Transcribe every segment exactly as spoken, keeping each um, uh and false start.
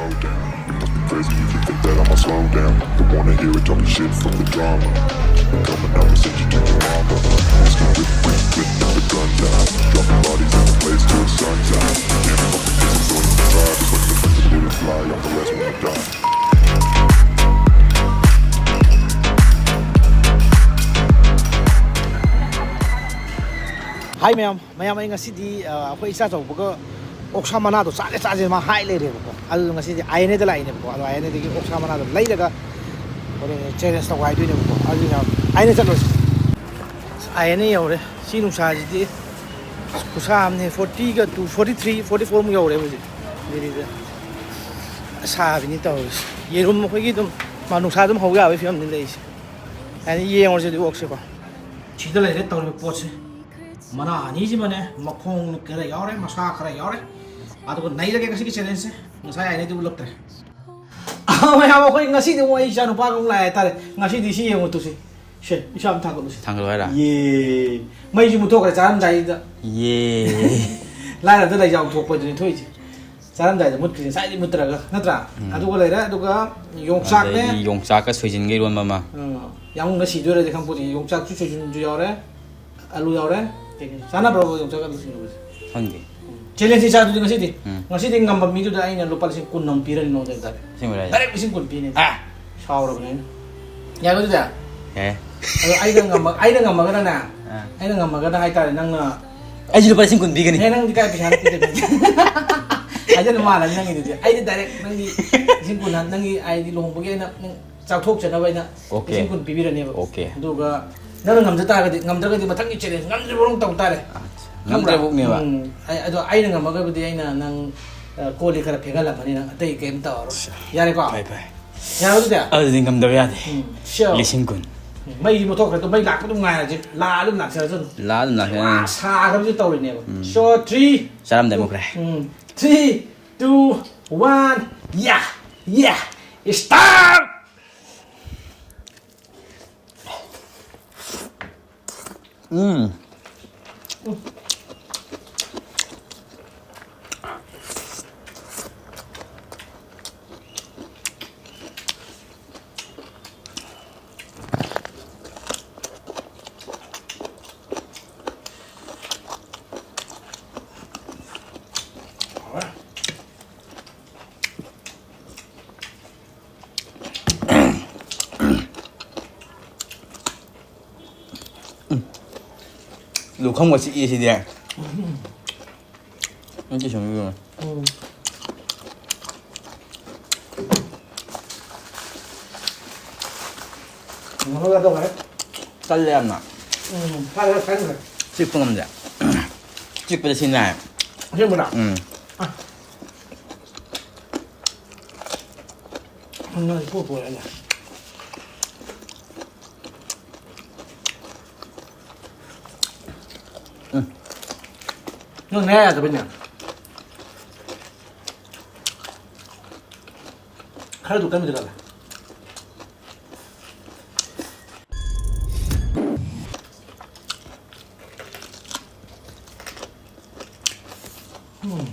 Crazy, you can think that I'ma slow down. Don't wanna hear it, talking shit from the drama. Coming out and send you to your mama. Let's get rich, rich, rich, the gun down. Dropping bodies in the place till the sun's out. Can't fucking discipline the vibe. It's like the first to fly. I'm the last one to die. Hi ꯃꯌꯥꯝ, ꯃꯌꯥꯝ, ꯑꯩ ꯉꯁꯤꯗꯤ ꯑ, ꯑꯩꯈꯣꯏ ꯏꯆꯥ ꯆꯧꯕꯒ ꯑꯣꯛꯁꯥ ꯃꯅꯥꯗꯣ ꯆꯥꯁꯦ ꯆꯥꯁꯦ ꯃꯥ ꯍꯥꯏ ꯂꯩꯔꯦꯕꯀꯣ꯫ ꯑꯗꯨ ꯉꯁꯤꯗꯤ ꯑꯥꯏ ꯑꯦꯟ ꯑꯦꯗ ꯂꯥꯛꯏꯅꯦꯕꯀꯣ꯫ ꯑꯗꯣ ꯑꯥꯏ ꯑꯦꯟ ꯑꯦꯗꯒꯤ ꯑꯣꯛꯁꯥ ꯃꯅꯥꯗꯣ ꯂꯩꯔꯒ ꯍꯣꯔꯦꯟ ꯆꯦꯂꯦꯟꯖ ꯇꯧꯒꯥꯏꯗꯣꯏꯅꯦꯕꯀꯣ꯫ ꯑꯗꯨꯅ ꯑꯥꯏ ꯑꯦꯟ ꯑꯦ ꯆꯠꯂꯨꯁꯤ꯫ ꯑꯥꯏ ꯑꯦꯟ ꯑꯦ ꯌꯧꯔꯦ꯫ ꯁꯤ ꯅꯨꯡꯁꯥꯁꯤꯗꯤ ꯈꯨꯠꯁꯥ ꯑꯃꯅꯦ꯫ ꯐꯣꯔꯇꯤꯒ ꯇꯨ, ꯐꯣꯔꯇꯤ ꯊ꯭ꯔꯤ, ꯐꯣꯔꯇꯤ ꯐꯣꯔꯃꯨꯛ ꯌꯧꯔꯦ ꯍꯧꯖꯤꯛ ꯗꯦꯜꯂꯤꯗ꯫ ꯁꯥꯕꯤꯅꯤ ꯇꯧꯔꯤꯁꯦ꯫ ꯌꯦꯔꯨꯝ ꯑꯩꯈꯣꯏꯒꯤ ꯑꯗꯨꯝ ꯃꯥ ꯅꯨꯡꯁꯥ ꯑꯗꯨꯝ ꯍꯧ ꯌꯥꯕꯒꯤ ꯐꯤꯕꯝꯅꯤ ꯂꯩꯔꯤꯁꯦ꯫ ꯍꯥꯏꯗꯤ ꯌꯦꯡꯉꯨꯔꯁꯤ ꯑꯗꯨ ꯑꯣꯛꯁꯦꯀꯣ꯫ ꯁꯤꯗ ꯂꯩꯔꯦ ꯇꯧꯔꯤꯕ ꯄꯣꯠꯁꯦ꯫ ꯃꯅꯥ ꯑꯅꯤꯁꯤꯃꯅꯦ, ꯃꯈꯣꯡ ꯈꯔ ꯌꯥꯎꯔꯦ, ꯃꯁꯥ ꯈꯔ ꯌꯥꯎꯔꯦ꯫ ꯑꯗꯨꯒ ꯅꯩꯔꯒꯦ ꯉꯁꯤꯒꯤ ꯆꯦꯂꯦꯟꯖꯁꯦ꯫ ꯉꯁꯥꯏ ꯍꯥꯏꯅꯩꯗꯨ ꯎꯠꯂꯛꯇ꯭ꯔꯦ꯫ ꯑꯥ, ꯃꯌꯥꯝ, ꯑꯩꯈꯣꯏ ꯉꯁꯤꯗꯤ ꯑꯃꯨꯛ ꯑꯩ ꯏꯆꯥ ꯅꯨꯄꯥꯒ ꯑꯃꯨꯛ ꯂꯥꯛꯑꯦ ꯍꯥꯏꯇꯥꯔꯦ꯫ ꯉꯁꯤꯗꯤ ꯁꯤ ꯌꯦꯡꯉꯨ ꯇꯨꯁꯦ꯫ ꯁꯦ, ꯏꯁꯥ ꯑꯃ ꯊꯥꯡꯒꯠꯂꯨꯁꯦ꯫ ꯊꯥꯡꯒꯠꯂꯨ ꯍꯥꯏꯔ? ꯌꯦ꯫ ꯃꯩꯁꯨ ꯃꯨꯠꯊꯣꯛꯈ꯭ꯔꯦ ꯆꯥꯔꯝꯗꯥꯏꯗ꯫ ꯌꯦ꯫ ꯂꯥꯏꯔꯕꯗ ꯂꯩꯖꯥꯎ ꯊꯣꯛꯄꯗꯨꯅꯤ ꯊꯣꯛꯏꯁꯦ꯫ ꯆꯥꯔꯝꯗꯥꯏꯗ ꯃꯨꯠꯈ꯭ꯔꯤꯁꯦ, ꯉꯁꯥꯏꯗꯤ ꯃꯨꯠꯇ꯭ꯔꯒ, ꯅꯠꯇ꯭ꯔꯥ? ꯎꯝ꯫ ꯑꯗꯨꯒ ꯂꯩꯔꯦ, ꯑꯗꯨꯒ ꯌꯣꯡꯆꯥꯛꯅꯦ꯫ ꯑꯗꯩꯗꯤ ꯌꯣꯡꯆꯥꯛꯀ ꯁꯣꯏꯖꯤꯟꯒ ꯏꯔꯣꯟꯕ ꯑꯃ꯫ ꯎꯝ꯫ ꯌꯥꯝ ꯉꯁꯤꯗꯣꯏꯔꯗꯤ ꯈꯪꯄꯣꯠꯇꯦ꯫ ꯌꯣꯡꯆꯥꯛꯁꯨ ꯁꯣꯏꯖꯤꯟꯁꯨ ꯌꯥꯎꯔꯦ, ꯑꯂꯨ ꯌꯥꯎꯔꯦ꯫ ꯀꯩꯀꯩ ꯆꯥꯅꯕ꯭ꯔꯣ ꯌꯣꯡꯆꯥꯛ ꯑꯂꯨ ꯁꯤꯡꯖꯨꯁꯦ? ꯈꯪꯗꯦ꯫ ꯆꯦꯂꯦꯟꯖ ꯆꯥꯗꯨꯗꯤ ꯉꯁꯤꯗꯤ꯫ ꯎꯝ꯫ ꯉꯁꯤꯗꯤ ꯉꯝꯕ ꯃꯤꯗꯨꯗ ꯑꯩꯅ ꯂꯨꯄꯥ ꯂꯤꯁꯤꯡ ꯀꯨꯟ ꯑꯃ ꯄꯤꯔꯅꯤ ꯅꯉꯣꯟꯗ ꯍꯥꯏꯇꯥꯔꯦ꯫ ꯑꯁꯦꯡꯕꯔꯣ ꯍꯥꯏꯁꯦ? ꯗꯥꯏꯔꯦꯛ ꯂꯤꯁꯤꯡ ꯀꯨꯟ ꯄꯤꯅꯤ꯫ ꯑꯥ! ꯁꯥꯎꯔꯕꯅꯦ ꯑꯩꯅ꯫ ꯌꯥꯏꯀꯣ ꯑꯗꯨꯗꯤ? ꯌꯥꯏ꯫ ꯑꯗꯣ ꯑꯩꯅ ꯉꯝꯃ-, ꯑꯩꯅ ꯉꯝꯃꯒꯅꯅꯦ, ꯑꯥ꯫ ꯑꯩꯅ ꯉꯝꯃꯒꯅ ꯍꯥꯏꯇꯥꯔꯦ, ꯅꯪꯅ ꯑꯩꯁꯨ ꯂꯨꯄꯥ ꯂꯤꯁꯤꯡ ꯀꯨꯟ ꯄꯤꯒꯅꯤ꯫ ꯑꯦ, ꯅꯪꯗꯤ ꯀꯥꯏ ꯄꯩꯁꯥ ꯄꯤꯗꯣꯏꯅꯣ? ꯍꯥꯏꯖꯟꯕ ꯃꯥꯜꯂꯅꯤ ꯅꯪꯒꯤꯗꯨꯗꯤ꯫ ꯑꯩꯗꯤ ꯗꯥꯏꯔꯦꯛ ꯅꯪꯒꯤ ꯂꯤꯁꯤꯡ ꯀꯨꯟ ꯍꯥꯟ-, ꯅꯪꯒꯤ ꯍꯥꯏꯗꯤ ꯂꯨꯍꯣꯡꯕꯒꯤ ꯑꯩꯅ ꯅꯪ ꯆꯥꯎꯊꯣꯛꯆꯅꯕ ꯑꯩꯅ ꯑꯣꯀꯦ꯫ ꯂꯤꯁꯤꯡ ꯀꯨꯟ ꯄꯤꯕꯤꯔꯅꯦꯕ꯫ ꯑꯣꯀꯦ꯫ ꯑꯗꯨꯒ ꯅꯪꯅ ꯉꯝꯖ ꯇꯥꯔꯒꯗꯤ, ꯉꯝꯗ꯭ꯔꯒꯗꯤ ꯃꯊꯪꯒꯤ ꯆꯦꯂꯦꯟꯖ ꯉꯝꯗ꯭ꯔꯤꯕꯧ ꯅꯪ ꯇꯧ ꯇꯥꯔꯦ꯫ ꯑꯠꯆꯥ꯫ ꯈꯪꯕ꯭ꯔꯥ? ꯉꯝꯗ꯭ꯔꯕꯧꯅꯦꯕ? ꯎꯝ꯫ ꯑꯩ, ꯑꯗꯣ ꯑꯩꯅ ꯉꯝꯃꯒꯕꯨꯗꯤ ꯑꯩꯅ ꯅꯪ, ꯑ, ꯀꯣꯜ ꯂꯤꯛ ꯈꯔ ꯐꯦꯡꯍꯜꯂꯝꯃꯅꯤ ꯅꯪ, ꯑꯇꯩ ꯀꯩꯝ ꯇꯧꯔꯔꯣꯏ꯫ ꯑꯠꯆꯥ꯫ ꯌꯥꯔꯦꯀꯣ? ꯐꯩ, ꯐꯩ꯫ ꯌꯥꯔꯦ ꯑꯗꯨꯗꯤ? ꯑꯗꯨꯗꯤ ꯉꯝꯗꯕ ꯌꯥꯗꯦ꯫ ꯎꯝ, sure꯫ ꯂꯤꯁꯤꯡ ꯀꯨꯟ꯫ ꯎꯝ, ꯃꯩꯗꯤ ꯃꯨꯠꯊꯣꯛꯈ꯭ꯔꯦ, ꯑꯗꯣ ꯃꯩ ꯂꯥꯛꯄ ꯑꯗꯨꯝ ꯉꯥꯏꯔꯁꯦ꯫ ꯂꯥꯛꯑ ꯑꯗꯨꯝ ꯂꯥꯛꯆꯔꯁꯅꯨ꯫ ꯂꯥꯛꯑ ꯑꯗꯨꯝ ꯂꯥꯛꯆꯔꯁꯅꯨ꯫ ꯋꯥ ꯁꯥꯈ꯭ꯔꯕꯁꯨ ꯇꯧꯔꯤꯅꯦꯕ꯫ ꯎꯝ꯫ So, three, ꯆꯥꯔꯝꯗꯥꯏ two, ꯃꯨꯠꯈ꯭ꯔꯦ꯫ ꯎꯝ, three, two, one, yeah, yeah, start! ꯎꯝ꯫ ꯂꯨꯈꯝꯒ ꯆꯤꯛꯑꯦ ꯁꯤꯗꯤ꯫ ꯅꯪ ꯆꯤꯛꯁꯅꯨ ꯏꯕꯦꯝꯃ꯫ ꯎꯝ꯫ ꯉꯧꯔꯒ ꯇꯧꯔꯦ꯫ ꯀꯜꯂꯦ ꯌꯥꯝꯅ꯫ ꯎꯝ, ꯀꯜꯂꯦ, ꯀꯟꯈ꯭ꯔꯦ꯫ ꯆꯤꯛꯄ ꯉꯝꯗꯦ꯫ ꯆꯤꯛꯄꯗ ꯁꯤ ꯅꯥꯏ꯫ ꯑꯁꯦꯡꯕꯔꯣ? ꯎꯝ꯫ ꯑ꯫ ꯉꯥ ꯏꯄꯣꯛ ꯄꯣꯛꯑꯦꯅꯦ꯫ ꯎꯝ꯫ ꯅꯪ ꯅꯌꯥ ꯌꯥꯗꯕꯩꯅꯦ꯫ ꯈꯔꯗꯨ ꯀꯟꯕꯗꯤ ꯀꯜꯂꯦ꯫ ꯎꯝ꯫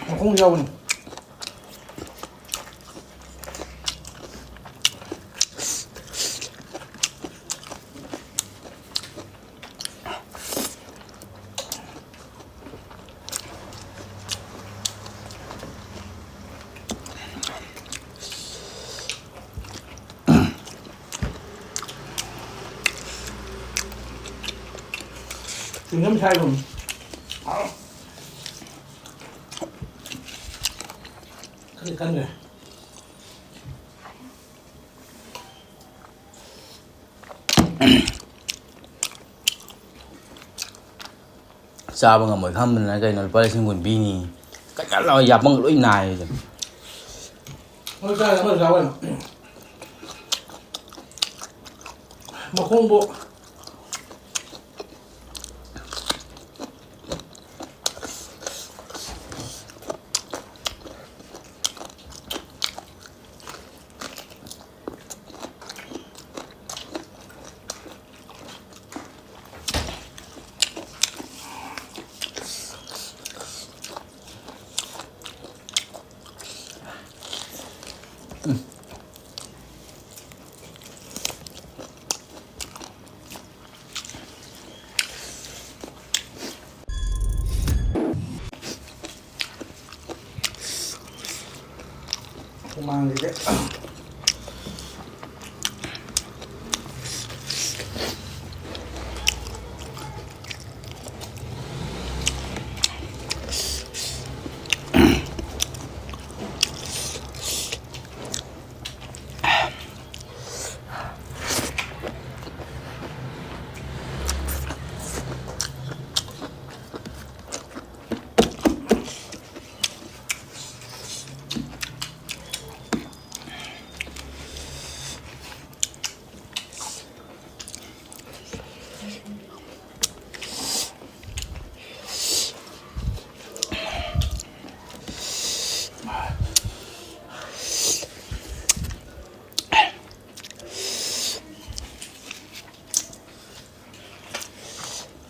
ꯃꯈꯣꯡ ꯌꯥꯎꯕꯅꯤ꯫ ꯆꯤꯡꯉꯝ ꯁꯥꯏꯒꯨꯝ꯫ ꯈꯪꯗꯦ, ꯈꯪꯗꯦ꯫ ꯆꯥꯕ ꯉꯝꯃꯣꯏ ꯈꯪꯕꯅꯤꯅ ꯀꯩꯅꯣ ꯂꯨꯄꯥ ꯂꯤꯁꯤꯡ ꯀꯨꯟ ꯄꯤꯅꯤ꯫ ꯀꯩꯀꯥ ꯂꯥꯎ ꯌꯥꯄꯪ ꯂꯣꯏ ꯅꯥꯏ꯫ ꯃꯣꯏ ꯆꯥꯔꯦ, ꯑꯃꯁꯨ ꯆꯥꯎꯋꯦ꯫ ꯃꯈꯣꯡꯕꯨ꯫ ꯃꯥꯡꯁꯤꯗ꯫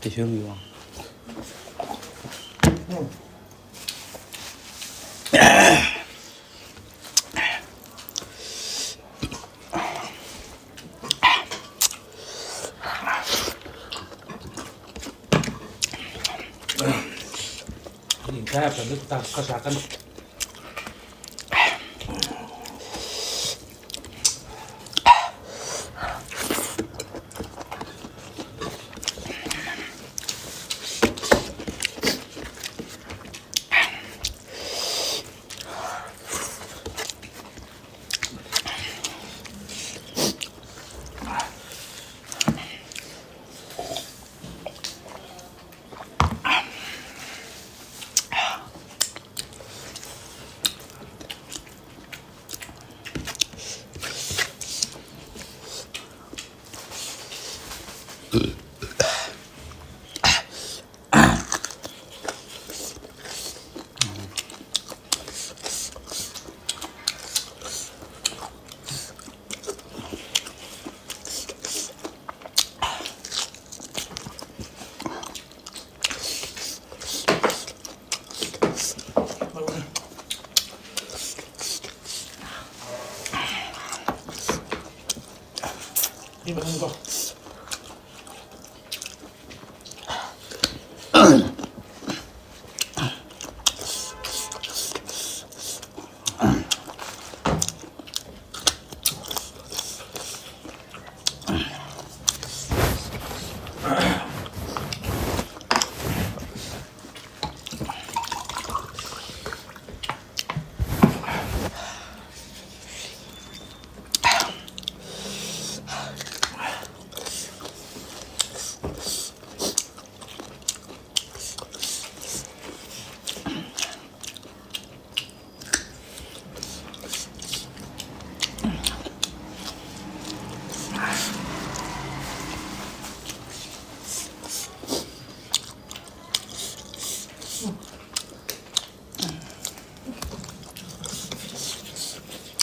ꯇꯩꯁꯤꯟꯕꯤꯌꯣ꯫ ꯌꯦꯟꯁꯥꯡ ꯍꯥꯞꯄꯗ ꯈꯔ ꯆꯥꯀꯅꯤ꯫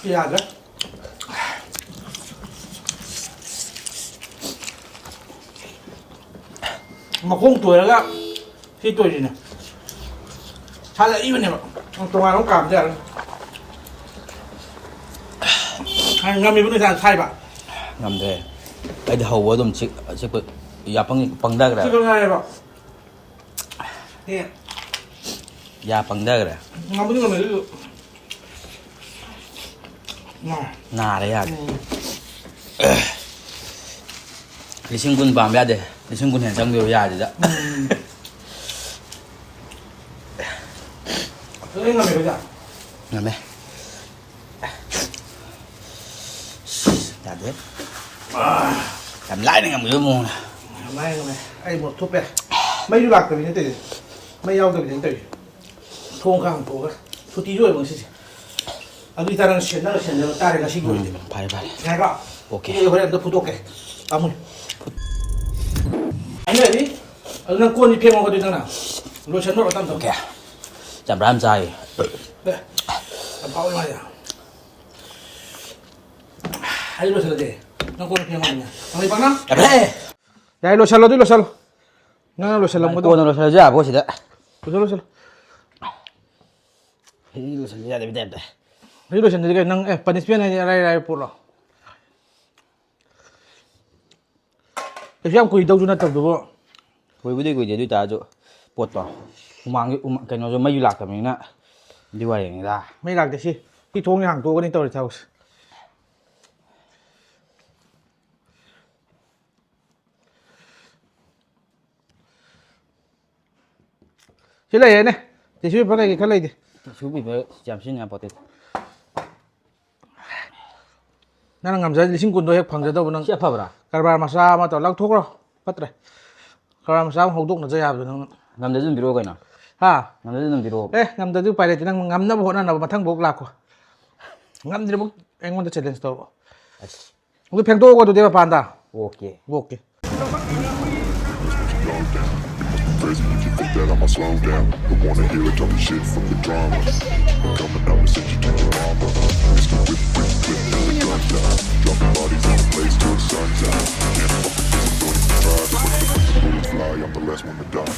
ꯌꯥꯗ꯭ꯔꯦ꯫ ꯃꯈꯣꯡ ꯇꯣꯏꯔꯒ ꯁꯤ ꯇꯣꯏꯔꯤꯅꯦ꯫ ꯁꯥꯠꯂꯛꯏꯕꯅꯦꯕ꯫ ꯇꯣꯉꯥꯟꯅ ꯑꯃꯨꯛ ꯀꯥꯝꯗ ꯌꯥꯔꯣꯏ꯫ ꯍꯥꯏ, ꯉꯝꯃꯤꯕ ꯅꯨꯡꯁꯥ ꯁꯥꯏꯕ꯫ ꯉꯝꯗ꯭ꯔꯦ꯫ ꯑꯩꯗꯤ ꯍꯧꯕ ꯑꯗꯨꯝ ꯆꯤꯛ-, ꯆꯤꯛꯄ ꯌꯥꯄꯪ ꯄꯪꯊꯈ꯭ꯔꯦ꯫ ꯆꯤꯛꯄ ꯉꯥꯏꯔꯦꯕ꯫ ꯑꯦ꯫ ꯌꯥ ꯄꯪꯊꯈ꯭ꯔꯦ꯫ ꯉꯝꯕꯨꯗꯤ ꯉꯝꯃꯦ ꯑꯗꯨꯁꯨ꯫ ꯅꯥꯔꯦ ꯌꯥꯗꯦ꯫ ꯎꯝ꯫ ꯂꯤꯁꯤꯡ ꯀꯨꯟ ꯄꯥꯝꯕ ꯌꯥꯗꯦ꯫ ꯂꯤꯁꯤꯡ ꯀꯨꯟ ꯍꯦꯟꯅ ꯆꯪꯗꯣꯏꯕ ꯌꯥꯁꯤꯗ꯫ ꯎꯝ꯫ ꯂꯣꯏ ꯉꯝꯃꯦ ꯑꯣꯖꯥ꯫ ꯉꯝꯃꯦ꯫ ꯌꯥꯗꯦ꯫ ꯌꯥꯝ ꯂꯥꯏꯅ ꯉꯝꯈꯤꯕ ꯃꯑꯣꯡꯗ꯫ ꯌꯥꯝ ꯂꯥꯏꯅ ꯉꯝꯃꯦ꯫ ꯑꯩ ꯃꯣꯠ ꯊꯨꯞꯄꯦ꯫ ꯃꯩꯁꯨ ꯂꯥꯛꯇꯕꯤꯅꯦ ꯇꯧꯔꯤꯁꯦ꯫ ꯃꯩ ꯌꯥꯎꯗꯕꯤꯅꯦ ꯇꯧꯔꯤꯁꯦ꯫ ꯊꯣꯡ ꯈꯔ ꯍꯥꯡꯇꯣꯛꯑꯒ꯫ ꯁꯨꯇꯤꯁꯨ ꯑꯣꯏꯕ ꯉꯁꯤꯁꯦ꯫ ꯑꯗꯨ ꯑꯣꯏꯇꯥꯔꯒ ꯁꯦꯟꯅꯔ ꯁꯦꯟꯅꯔ ꯇꯥꯔꯦ ꯉꯁꯤꯒꯤ ꯑꯣꯏꯅꯗꯤ꯫ ꯎꯝ, ꯐꯔꯦ, ꯐꯔꯦ꯫ ꯌꯥꯏꯀꯣ? ꯑꯣꯀꯦ꯫ ꯑꯩ ꯍꯣꯔꯦꯟ ꯑꯝꯇ ꯐꯨꯠꯇꯣꯛꯀꯦ꯫ ꯄꯥꯝꯃꯨꯏ꯫ ꯑꯩꯅ ꯍꯥꯏꯗꯤ, ꯑꯗꯨ ꯅꯪ ꯀꯣꯟꯗꯤ ꯐꯦꯡꯉꯣ ꯑꯗꯨꯗꯤ ꯅꯪꯅ꯫ ꯂꯣꯏꯁꯟꯈ꯭ꯔꯣ ꯇꯞ ꯇꯞꯅ꯫ ꯑꯣꯀꯦ꯫ ꯆꯝꯄ꯭ꯔꯥ ꯑꯃ ꯆꯥꯏ꯫ ꯑꯦ, ꯌꯥꯝ ꯐꯥꯎꯕ ꯃꯥꯜꯂꯦ꯫ ꯑꯩ ꯂꯣꯏꯁꯜꯂꯒꯦ꯫ ꯅꯪ ꯀꯣꯟ ꯐꯦꯡꯉꯣ ꯑꯗꯨꯅ꯫ ꯊꯥꯡꯃꯩ ꯄꯥꯛꯅ? ꯌꯥꯔꯦ! ꯌꯥꯔꯦ, ꯂꯣꯏꯁꯜꯂꯣ, ꯑꯗꯨ ꯂꯣꯏꯁꯜꯂꯣ꯫ ꯅꯪꯅ ꯂꯣꯏꯁꯜꯂꯝꯕꯗꯣ꯫ ꯀꯣꯟꯅ ꯂꯣꯏꯁꯜꯂꯁꯨ ꯌꯥꯕꯣ ꯁꯤꯗ꯫ ꯂꯣꯏꯁꯜꯂꯣ, ꯂꯣꯏꯁꯜꯂꯣ꯫ ꯁꯤꯗꯤ ꯂꯣꯏꯁꯜꯂꯁꯨ ꯌꯥꯗꯕꯩ ꯇꯥꯏꯞꯇ꯫ ꯁꯤ ꯂꯣꯏꯁꯟꯗ꯭ꯔꯗꯤ ꯀꯩꯅꯣ? ꯅꯪ, ꯑꯦ, ꯄꯅꯤꯁꯃꯦꯟ ꯍꯥꯏꯗꯤ ꯑꯔꯥꯏ ꯑꯔꯥꯏꯕ ꯄꯣꯠꯂꯣ? ꯀꯩꯁꯨ ꯌꯥꯝ ꯀꯨꯏꯗꯧꯁꯨ ꯅꯠꯇꯕꯗꯨꯕꯨ꯫ ꯀꯨꯏꯕꯨꯗꯤ ꯀꯨꯏꯗꯦ, ꯑꯗꯨ ꯑꯣꯏ ꯇꯥꯔꯁꯨ ꯄꯣꯠꯇꯣ ꯍꯨꯃꯥꯡꯒꯤ, ꯍꯨꯃꯥꯡ-, ꯀꯩꯅꯣꯁꯨ ꯃꯩꯁꯨ ꯂꯥꯛꯇꯕꯅꯤꯅ ꯑꯗꯨꯏ ꯋꯥꯔꯤꯅꯤꯗ꯫ ꯃꯩ ꯂꯥꯛꯇꯦ꯫ ꯁꯤ, ꯁꯤ ꯊꯣꯡꯁꯦ ꯍꯥꯡꯇꯣꯛꯑꯒꯅꯤ ꯇꯧꯔꯤ ꯊꯕꯛꯁꯦ꯫ ꯁꯤ ꯂꯩꯔꯦꯅꯦ꯫ ꯇꯤꯁꯨ ꯄꯦꯄꯔ ꯀꯩꯀꯩ ꯈꯔ ꯂꯩꯗꯤ꯫ ꯇꯤꯁꯨ ꯄꯦꯄꯔ ꯌꯥꯝ ꯁꯤꯖꯤꯟꯅ ꯌꯥꯄꯣꯠꯇꯦ꯫ ꯅꯪꯅ ꯉꯝꯖꯔꯗꯤ ꯂꯤꯁꯤꯡ ꯀꯨꯟꯗꯣ ꯍꯦꯛ ꯐꯪꯖꯗꯧꯕ ꯅꯪ꯫ ꯁꯤ ꯑꯐꯕ꯭ꯔꯥ? ꯀꯔꯕꯥꯔ ꯃꯆꯥ ꯑꯃ ꯇꯧꯔ ꯂꯪꯊꯣꯛꯈ꯭ꯔꯣ꯫ ꯐꯠꯇ꯭ꯔꯦ꯫ ꯀꯔꯕꯥꯔ ꯃꯆꯥ ꯑꯃ ꯍꯧꯗꯣꯛꯅꯖ ꯌꯥꯕꯗꯣ ꯅꯪꯅ꯫ ꯉꯝꯖꯔꯗꯤ ꯑꯗꯨꯝ ꯄꯤꯔꯛꯑꯣ ꯀꯩꯅꯣ꯫ ꯍꯥ? ꯉꯝꯖꯔꯗꯤ ꯑꯗꯨꯝ ꯄꯤꯔꯛꯑꯣ꯫ ꯑꯦ, ꯉꯝꯗ꯭ꯔꯗꯤ ꯎꯄꯥꯏ ꯂꯩꯇꯦ꯫ ꯅꯪ ꯉꯝꯅꯕ ꯍꯣꯠꯅꯅꯕ ꯃꯊꯪꯐꯥꯎ ꯂꯥꯛꯈꯣ꯫ ꯉꯝꯗ꯭ꯔꯤꯕꯧ ꯑꯩꯉꯣꯟꯗ ꯆꯦꯂꯦꯟꯖ ꯇꯧꯔꯛꯑꯣ꯫ ꯑꯁ꯫ ꯑꯗꯨ ꯐꯦꯡꯗꯣꯛꯑꯒ ꯑꯗꯨꯗꯤ ꯃꯄꯥꯟꯗ꯫ Okay. Okay. That I'ma slow down. Don't wanna hear it, talking shit from the drama. Coming up and send you to your mama. It's the whip, whip, whip, and the gun down. Dropping bodies in the place till the sun's out. Can't fuck with this, I'm going to try. But the bullets fly, I'm the last one to die.